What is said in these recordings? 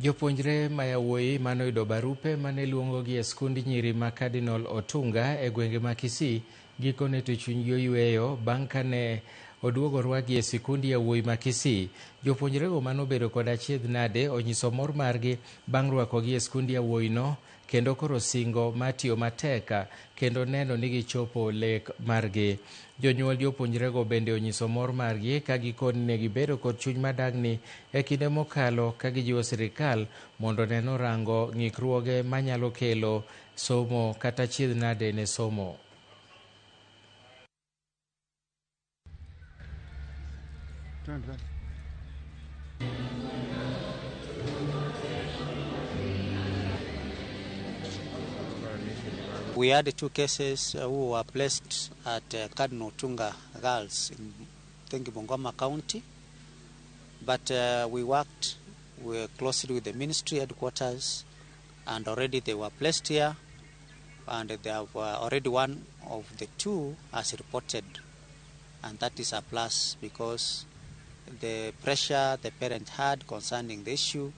Jopuonjre ma yawuoyi manoyudo barupe mane luongogi e skund nyiri ma Cardinal Otunga e gwenge ma Kisii gikone to chunygi oyweyo bang' kane oduogo rwakgi e sikund yawuoyi ma Kisii. Jopuonjrego manobedo kod achiedh nade onyiso mor margi bang' rwakogi e skund yawuoyino kendo koro singo mar tiyo matek kendo neno ni gichopo lek margi. Jonyuol jopuonjrego bende onyiso mor margi ka gikoni ne gibedo kod chuny madagni e kinde mokalo ka gijiwo sirikal mondo neno rango ng'ikruoge manyalo kelo somo kata achiedh nade ne somo. We had two cases who were placed at Cardinal Otunga Girls in Bungoma County, but we worked closely with the ministry headquarters, and already they were placed here, and they have already one of the two has reported, and that is a plus because the pressure the parent had concerning the issue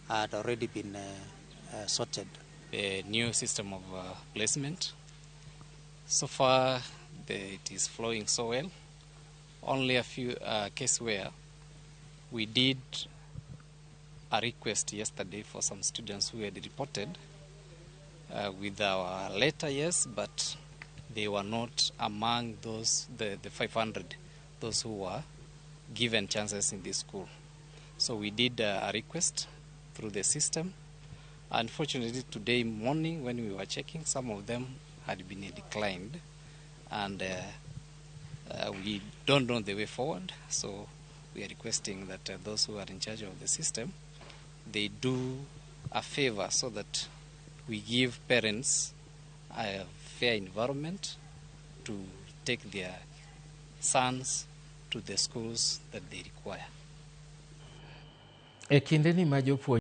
had already been sorted. The new system of placement, so far it is flowing so well. Only a few cases where we did a request yesterday for some students who had reported with our letter, yes, but they were not among those, the 500, those who were given chances in this school. So we did a request through the system. Unfortunately, today morning when we were checking, some of them had been declined, and we don't know the way forward. So we are requesting that those who are in charge of the system, they do a favor so that we give parents a fair environment to take their sons to the schools that they require. E kindeni ma jopuonj